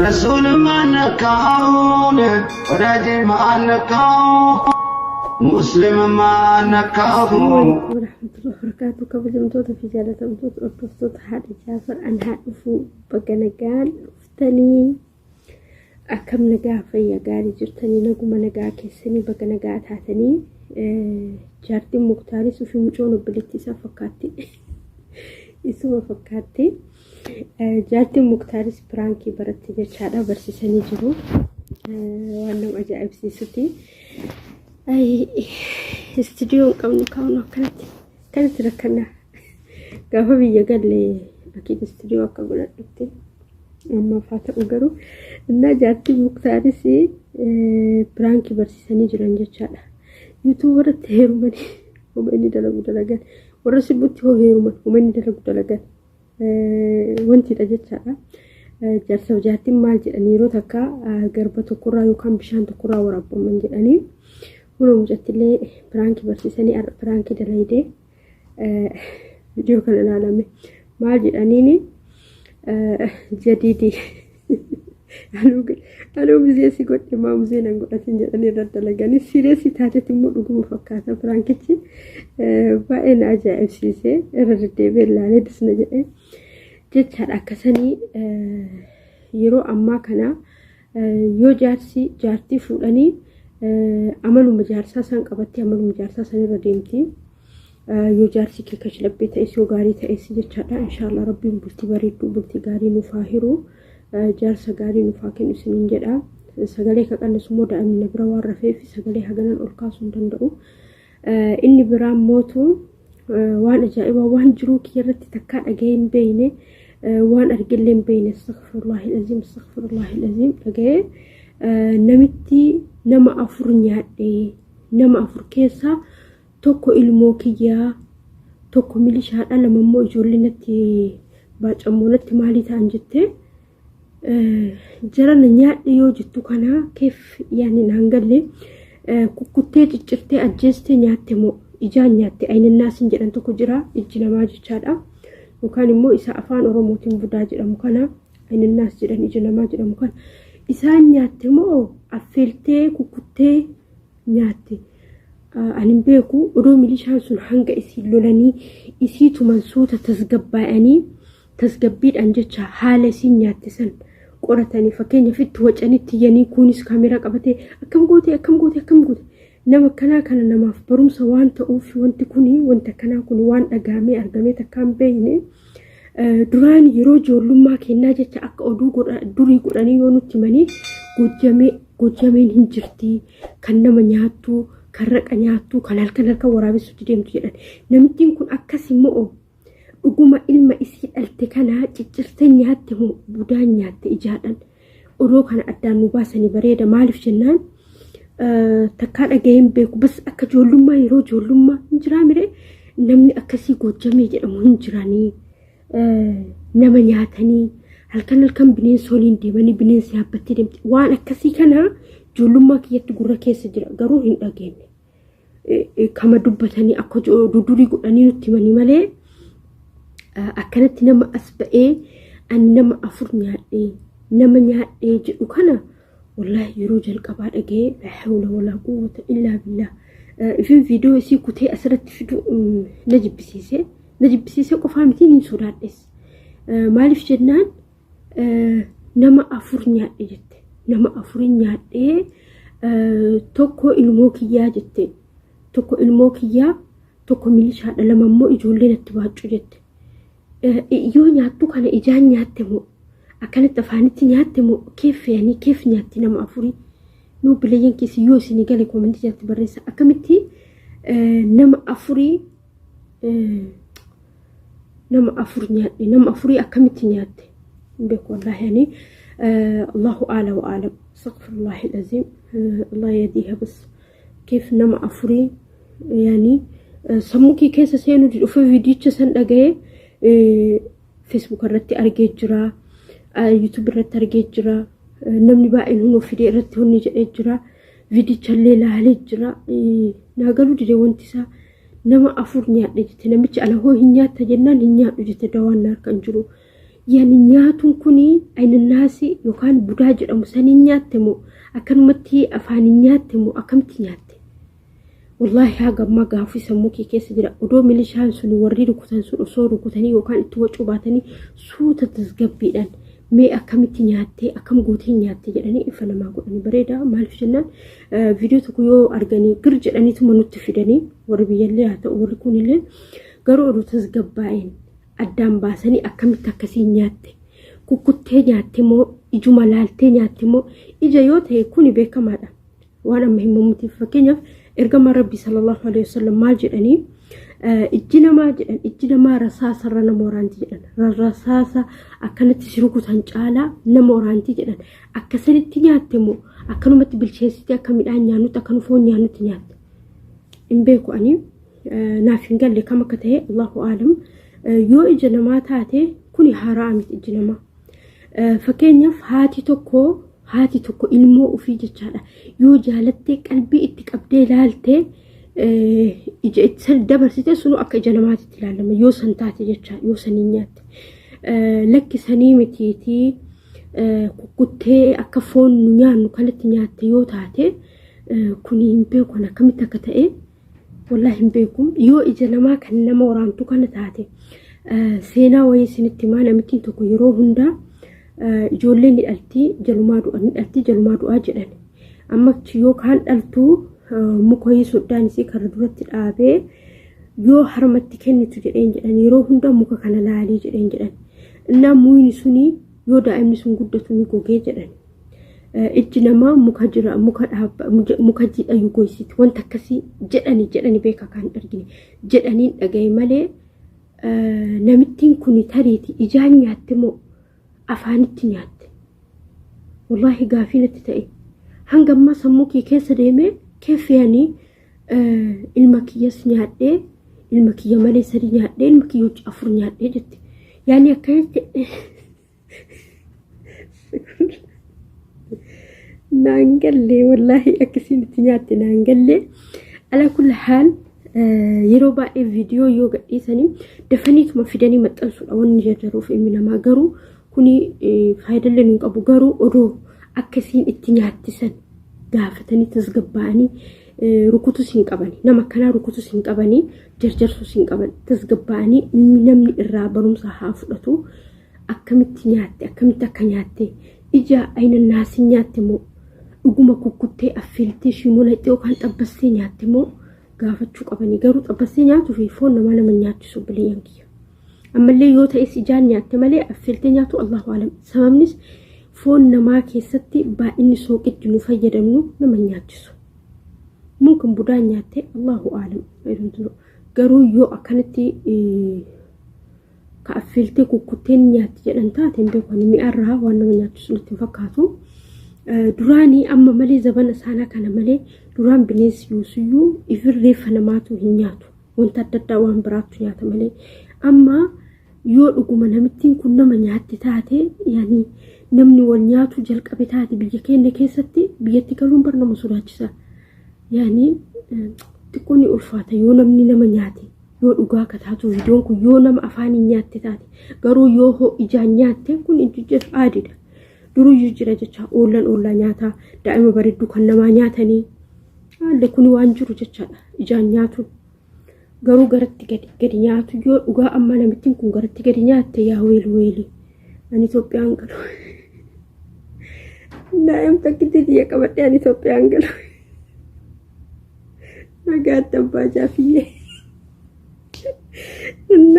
Rasuulummaan kaa'uun ወዳጅማን kaa'u musliimummaan kaa'u. Warahmatullahi wabarakatuh. Kabajamtoota fi jaalatamtoota hordoftoota haadha Jaafar an haa dhufu baga nagaan dhuftanii akkam nagaa fayya gaarii jirtanii naguma nagaa keessanii baga nagaa taatanii jaartiin Muktaaris ofii mucoon obboleettii isaa fakkaatti isuma fakkaatti jaartiin Muktaaris piraankii baratte jechaadha barsiisanii jiru waan nama ajaa'ibsiisuti. Istiidiyoo hin qabnu kaa'uun akkanatti akkanatti rakkannaa gaafa biyya galle akiid istiidiyoo akka godhadhutti ammaaf haa ta'u garuu innaa jaartiin Muktaaris piraankii barsiisanii jiran jechaadha. Yuutuub irratti heerumanii homa inni dalagu dalagan warra sirbutti hoo heeruman homa inni dalagu dalagan wantidha jechaadha. Jaarsaaf jaartiin maal jedhanii yeroo takka garba tokkorraa yookaan bishaan tokkorraa waraabaman jedhanii kunoo mucattillee piraankii barsiisanii piraankii dalaydee viidiyoo kana ilaalame maal jedhaniini jadiidii anuu muzee si godhe maa muzee nan godhatin jedhanii irra dalaganii siireesii taatetti immoo dhuguma fakkaata piraankichi baay'ee na ajaa'ibsiise irra deddeebi'ee ilaalee disna jedhee jechaadha akkasanii yeroo ammaa kana yoo jaarsi jaartii fuudhanii amaluma jaarsaa san qabattee amaluma jaarsaa san irra deemti. Yoo jaarsi kee kashlabbee ta'es yoo gaarii ta'es jechaadha. Inshaallah rabbiin bultii bareedduu bultii gaarii nuuf haa hiru. Jaarsa gaarii nuuf haa kennu isiniin jedha. Sagalee ka qannisu immoo daa'imni na bira waan rafeef sagalee haganan ol kaasuu hin danda'u. Inni biraan mootu waan ajaa'ibaa waan jiruu kiyya irratti takkaa dhaga'ee hin beekne waan argillee hin beekne astaghfirullahi alaziim astaghfirullahi alaziim dhaga'ee namitti nama afur nyaadhe nama afur keessaa tokko ilmoo kiyyaa tokko milishaadha lama immoo ijoollee natti baacammoo natti maalii ta'an jettee jarana nyaadhe yoo jettu kana keef yaani naan galle kukkuttee ciccirtee ajjeestee nyaatte moo ijaan nyaatte ayinannaasiin jedhan tokko jira ijji namaa jechaadha yookaan immoo isa afaan oromootiin budaa jedhamu kana ayinannaas jedhan ija namaa jedhamu kana isaan nyaatte moo affeeltee kukkuttee nyaatte ani hin beeku odoo milishaan sun hanga isii lolanii isii tuman suuta tasgabbaa'anii tasgabbiidhaan jecha haala isiin nyaatte san qoratanii fakkeenyaaf itti wacanitti iyyanii kunis kaameeraa qabatee akkam goote akkam goote akkam goote nama akkanaa kana namaaf barumsa waan ta'uuf wanti kuni wanti akkanaa kun waan dhagahamee argamee takka hin beekne duraan yeroo ijoollummaa kennaa jecha akka oduu durii godhanii yoo nutti himanii gojjamee gojjameen hin jirti kan nama nyaattu kan raqa nyaattu kan halkan halkan waraabessutti deemtu jedhan namittiin kun akkas immoo dhuguma ilma isii dhalte kana ciccirtee nyaatte moo budaan nyaatte ijaadhan odoo kana addaan nu baasanii bareeda maaliif jennaan takkaa dhaga'ee hin beeku bas akka ijoollummaa yeroo ijoollummaa hin jiraa mire namni akkasii goojjamee jedhamu hin jiranii nama nyaatanii halkan halkan bineensa waliin deemanii bineensa yaabbattee deemti waan akkasii kana ijoollummaa kiyyatti gurra keessa jira garuu hin dhageenye. Kama dubbatanii akka dudurii godhanii nutti himanii malee akkanatti nama as ba'ee ani nama afur nyaadhee nama nyaadhee jedhu kana wallaahi yeroo jalqabaa dhaga'ee laa hawla walaa quwwata illaa billah ifin viidiyoo isii kutee asirratti fidu na jibbisiise na jibbisiise qofaa miti niin sodaadhes maaliif jennaan nama afur nyaadhe jette nama afurin nyaadhee tokko ilmoo kiyyaa jette tokko ilmoo kiyyaa tokko milishaadha lama immoo ijoollee natti baaccu jette yoo nyaattu kana ijaan nyaatte moo akkanatti afaanitti nyaatte moo keef fe'anii keef nyaatti nama afurii nuu bileeyyan keessi yoo isinii gale koomentii jalatti barreessa akkamitti nama afurii nama afur nyaadhe nama afurii akkamitti nyaatte hin beeku wallaahi ani Allahu aala wa aalam astaghfirullahi alazim Allah yadiiha bas keef nama afurii yaani sammuu kee keessa seenuu dhufe viidiyicha san dhaga'ee Facebook irratti argee jira YouTube irratti argee jira namni baay'een hunoo fidee irratti honni jedhee jira viidiyicha illee laalee jira naa galuu dide wanti isaa nama afur nyaadhe jette namichi ana hoo hin nyaatta jennaan hin nyaadhu jette dawaan na harka hin jiru. Yani nyaatuun kun ayinannaasii yookaan budaa jedhamu saniin nyaatte moo akkanumatti afaaniin nyaatte moo akkamitti nyaatte? Wallaahi haga ammaa gaafii sammuu kee keessa jira. Odoo milishaan sun warri rukutan sun osoo rukutanii yookaan itti wacuu baatanii suuta tasgabbiidhaan mee akkamitti nyaattee, akkam gootee nyaatte jedhanii ifa namaa godhanii bareeda. Maaliif jennaan, viidiyoo tokko yoo arganii gir jedhaniituma nutti fidanii, warri biyyallee haa ta'u warri kunillee, garuu odoo tasgabbaa'een addaan baasanii akkamitti akkasiin nyaatte, kukkuttee nyaatte moo ijuma laaltee nyaatte moo? Ija yoo ta'e kuni beekamaadha. Waan amma himamuutiif, fakkeenyaaf ergamaan Rabbii sallallahu alaihi wasallam maal jedhanii? Ijji namaa jedhan, ijji namaa rasaasarra nama waraanti jedhan. Rasaasa akkanatti si rukutan caalaa nama waraanti jedhan. Akkasanitti nyaatte moo akkanumatti bilcheessitee akka midhaan nyaannutti, akka nu foon nyaannutti nyaatte? Hin beeku, ani naaf hin galle kam akka ta'e, Allahu aalam. Yoo ija namaa taate kuni haaraa miti ijji namaa. Fakkeenyaaf haati tokko ilmoo ofii jechaadha yoo jaalattee qalbii itti qabdee ilaaltee ija itti san dabarsite, sunu akka ija namaatitti ilaalama yoo san taate jecha, yoo saniin nyaatte. Lakkisanii mitiitii kukkuttee akka foon nu nyaannu kanatti nyaatte yoo taate, kuni hin beeku akkamitti akka ta'e, wallaahi hin beeku. Yoo ija namaa kan nama waraantu kana taate, seenaa wayii isinitti himaa. Namittiin tokko yeroo hundaa ijoolleen ni dhaltii jalumaa du'a, ni dhaltii jalumaa du'aa jedhan. Amma yoo kaan dhaltuu muka wayii soddaan isii karra duratti dhaabee yoo harmatti kennitu jedheen jedhan, yeroo hunda muka kana laalii jedheen jedhan. Innaa muyni suni yoo daa'imni sun guddatu ni gogee jedhan. Ijji namaa muka jira, muka dhaabba, muka jiidhayyuu goysiti, wanta akkasii jedhani jedhani beeka kan argine jedhaniin dhagaye malee. Namittiin kun tariiti ijaan nyaatte moo afaanitti nyaatte? Wallaahi gaafii natti ta'e. Hanga ammaa sammuu kee keessa deemee keeffiyanii ilma kiyyas nyaadhee, ilma kiyya malee sadi nyaadhee, ilma kiyya hojii afur nyaadhee jette. Yaani akkanatti naan gallee, wallaahi akkasiin itti nyaatte naan gallee. Alaa kulli haal, yeroo baay'ee viidiyoo yoo gadhiisanii dafaniituma fidanii maxxansuudha wanni jarjaruuf ilmi namaa, garuu kuni faayidallee nu qabu. Garuu odoo akkasiin itti nyaattisan gaafatanii tasgabbaa'anii, rukutus hin qabani, nama akkanaa rukutus hin qabanii, jarjarsuus hin qaban, tasgabbaa'anii ilmi namni irraa barumsa haa fudhatu. Akkamitti nyaatte, akkamitti akka nyaatte, ija ayina naasiin nyaatte moo dhuguma kukkuttee affeeltee shimolaxee yookaan xabbassee nyaatte moo gaafachuu qabanii. Garuu xabbassee nyaatuu fi foon namaa nama nyaachisu, obboleeyyan kiyya. Ammallee yoo ta'es ijaan nyaatte malee affeeltee nyaatu, Allahu alam. Sababnis foon namaa keessatti baay'inni sooqitti nu fayyadamnu nama nyaachisu. Mumkin budaan nyaatte, Allahu alam. Garuu yoo akkanatti ka affeeltee kukkuttee nyaatti jedhan taate, hin beeku, mi'aarraa waan nama nyaachisu natti hin fakkaatu. Duraanii amma malee, zabana isaanaa kana malee, duraan bineensi yoosuyyuu ifin reeffa namaatu hin nyaatu. Wanta adda addaa waan biraattu nyaata malee. Amma yoo dhuguma namittiin kun nama nyaatti taate, yaani namni wal nyaatu jalqabe taate, biyya keenya keessatti biyyatti galuun bar nama sodaachisa. Yaani xiqqoo ni ulfaata yoo namni nama nyaate. Yoo dhugaa akka taatu viidiyoon kun, yoo nama afaaniin nyaatte taate, garuu yoo hoo ijaan nyaatte kun ijji aadiidha. Duruyyuu jira jecha, oollaan oollaa nyaataa, daa'ima bareedduu kan namaa nyaatanii haalli kun waan jiru jechaadha ijaan nyaatu. Garuu garatti gadi gadi nyaatu, yoo dhugaa amma namittiin kun garatti gadi nyaatte, yaa weeli weeli, ani Itoophiyaan galu. Daa'ima takkitti xiyya qabadhee ani Itoophiyaan galu. Nagaatti abbaa jaafiyyee. እና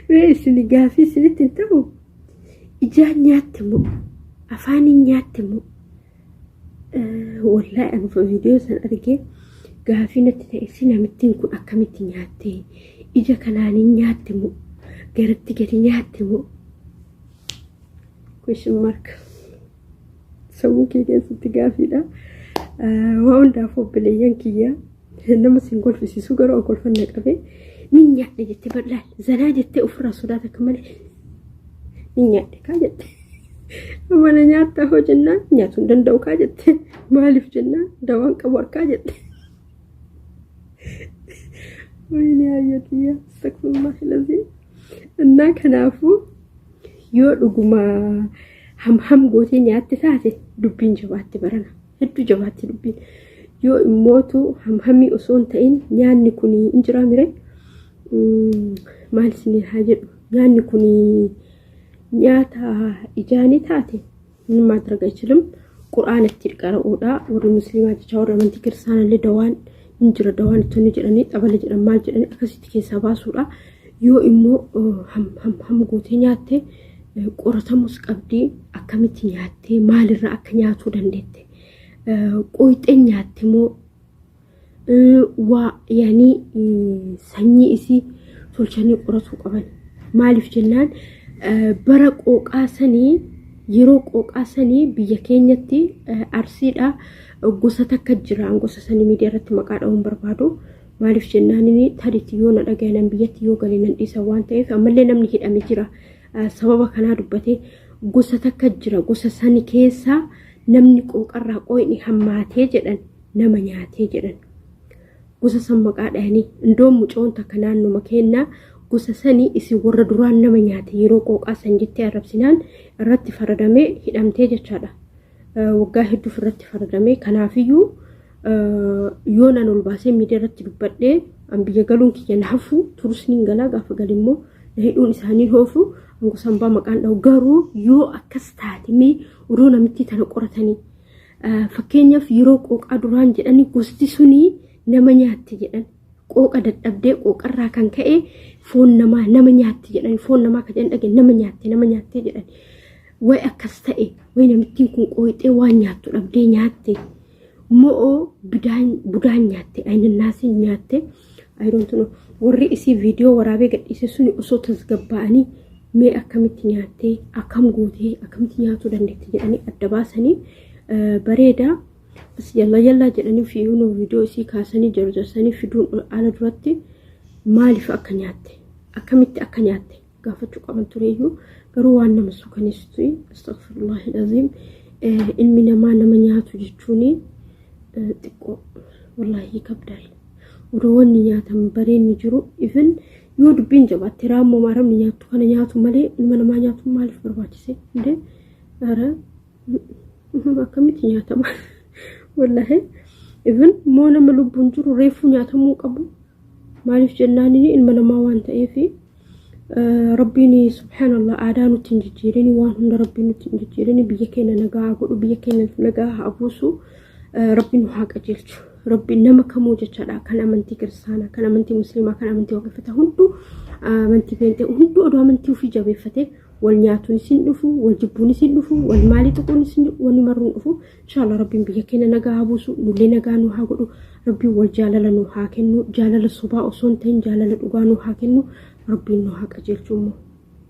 mee isin gaafii isinitti hin ta'u? Ijaan nyaatte moo afaaniin nyaatte moo? Wallaahi ani viidiyoo san argee gaafii natti ta'e, si namittiin kun akkamitti nyaatte? Ija kanaaniin nyaatte moo garatti gadi nyaatte moo? Question mark sammuu kee keessatti gaafiidha. Waa hundaaf obboleeyyan kiyya, nama sin kolfisiisu, garuu an kolfanna qabe. Ni nyaadhe jettee bal'aan zanaa jettee ofirraa sodaata akka malee ni nyaadhe kaa jette. Mana nyaattaa hoo jennaan, nyaatu hin danda'u kaa jette. Maaliif jennaan, dawaan qabu harkaa jette. Wayne hayyatiyya, astaghfirullah lazim. Innaa kanaafuu Yoo dhuguma hamham gootee nyaatte taate dubbiin jabaatti barana. Hedduu jabaatti dubbiin. Yoo immootu hamhamii osoo hin ta'in nyaanni kun hin jiraa mire maal isin haa jedhu, nyaanni kun nyaata ijaanii taate ማድረግ አይችልም። ቁርአን itti qara'uudha warri musliimaa jecha, warri amantii kiristaanallee dawaan hin jira, dawaan itti jedhanii xabala jedhan maal jedhanii akkasitti keessaa baasuudha. Yoo immoo ham gootee nyaatte qoratamus qabdii, akkamitti nyaattee, maalirraa akka nyaatuu dandeette, qoyxee nyaatte moo waa yaanii sanyii isii tolchanii qoratuu qaban. Maaliif jennaan, bara qooqaa sanii, yeroo qooqaa sanii biyya keenyatti Arsiidha gosa takka jira. Gosa sanii miidiyaa irratti maqaa dha'uun barbaadu. Maaliif jennaan, inni tariitti yoo na dhagayan biyyatti yoo galee nan dhiisa waan ta'eef, ammallee namni hidhame jira sababa kanaa dubbatee. Gosa takka jira, gosa sani keessaa namni qooqarraa qoyni hammaatee jedhan nama nyaatee jedhan. Gosa san maqaa dhahanii indoon mucoon takka naannoma kennaa gosa sanii isin warra duraan nama nyaate yeroo qooqaa san jettee arrabsinaan irratti faradamee hidhamtee jechaadha. Waggaa hedduuf irratti faradamee. Kanaafiyyuu yoo nan ol baasee miidiyaa irratti dubbadhee an biyya galuun kiyya na hafu turus niin galaa, gaafa galimmoo na hidhuun isaanii hoofu. Gosa hambaa maqaan dha'u. Garuu yoo akkas taate mee odoo namitti tana qoratanii, fakkeenyaaf yeroo qooqaa duraan jedhanii gosti sunii nama nyaatti jedhan, qooqa dadhabdee qooqarraa kan ka'e foon namaa nama nyaatti jedhan, foon namaa kan jedhan dhage, nama nyaatte nama nyaatte jedhan. Way akkas ta'e, way namittiin kun qooyxee waan nyaattu dhabdee nyaatte mo'oo budaan nyaatte, ayinannaasiin nyaatte, I don't know. Warri isii viidiyoo waraabee gadhiise suni osoo tasgabbaa'anii mee akkamitti nyaattee, akkam gootee, akkamitti nyaatuu dandeetti jedhanii adda baasanii bareeda. Bas yallaa yallaa jedhanii fiiguun viidiyoo isii kaasanii jarjarsanii fiduun ala duratti maaliif akka nyaatte, akkamitti akka nyaatte gaafachuu qaban tureyyuu. Garuu waan nama suukaneessitu, astaghfirullahi aziim, ilmi namaa nama nyaatu jechuun xiqqoo wallaahi kabdaal. Odoo wanni nyaatan bareenni jiru, even yoo dubbiin jabaatte raammoo maaramni nyaattu kana nyaatu malee ilma namaa nyaatu maaliif barbaachise? Indee ara akkamitti nyaatama? Wallaahi even moo nama lubbuun jiru reefuu nyaatamuu qabu. Maaliif jennaan, ilma namaa waan ta'eef. Rabbiin subhaanallah aadaa nutti hin jijjiirini, waan hunda Rabbiin nutti hin jijjiirini. Biyya keenya nagaa godhu, biyya keenya nagaa haa buusu, Rabbiin nu haa qajeelchu. Rabbiin nama kamuu jechaadha, kan amantii kiristaanaa, kan amantii musliimaa, kan amantii waaqeffataa hunduu, amantii peenxee hunduu odoo amantii ofii jabeeffatee wal nyaatuun isin dhufu, wal jibbuun isin dhufu, wal maalii tuquun isin wanni marruun dhufu. Inshallah Rabbiin biyya keenya nagaa haa buusu, nullee nagaa nu haa godhu. Rabbiin wal jaalala nu haa kennu, jaalala sobaa osoo hin ta'in jaalala dhugaa nu haa kennu. Rabbiin nu haa qajeelchu immoo.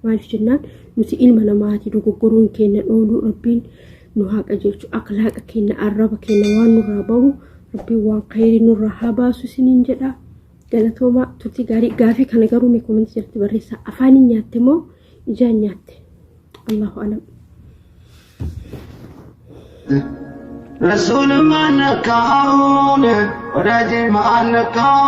Maaliif jennaan, nuti ilma namaati, dogoggoruun keenya dhooluu. Rabbiin nu haa qajeelchu. Akhlaaqa keenya, arraba keenya, waan nurraa bahu Rabbiin waan khayrii nurraa haa baasu isiniin jedha. Galatoomaa, turtii gaarii. Gaafii kana garuu mee koomentii jalatti barreessaa. Afaaniin nyaatte moo ijaan nyaatte? Allahu alam. ረሱል ማነካውን፣ ወዳጅ ማነካው?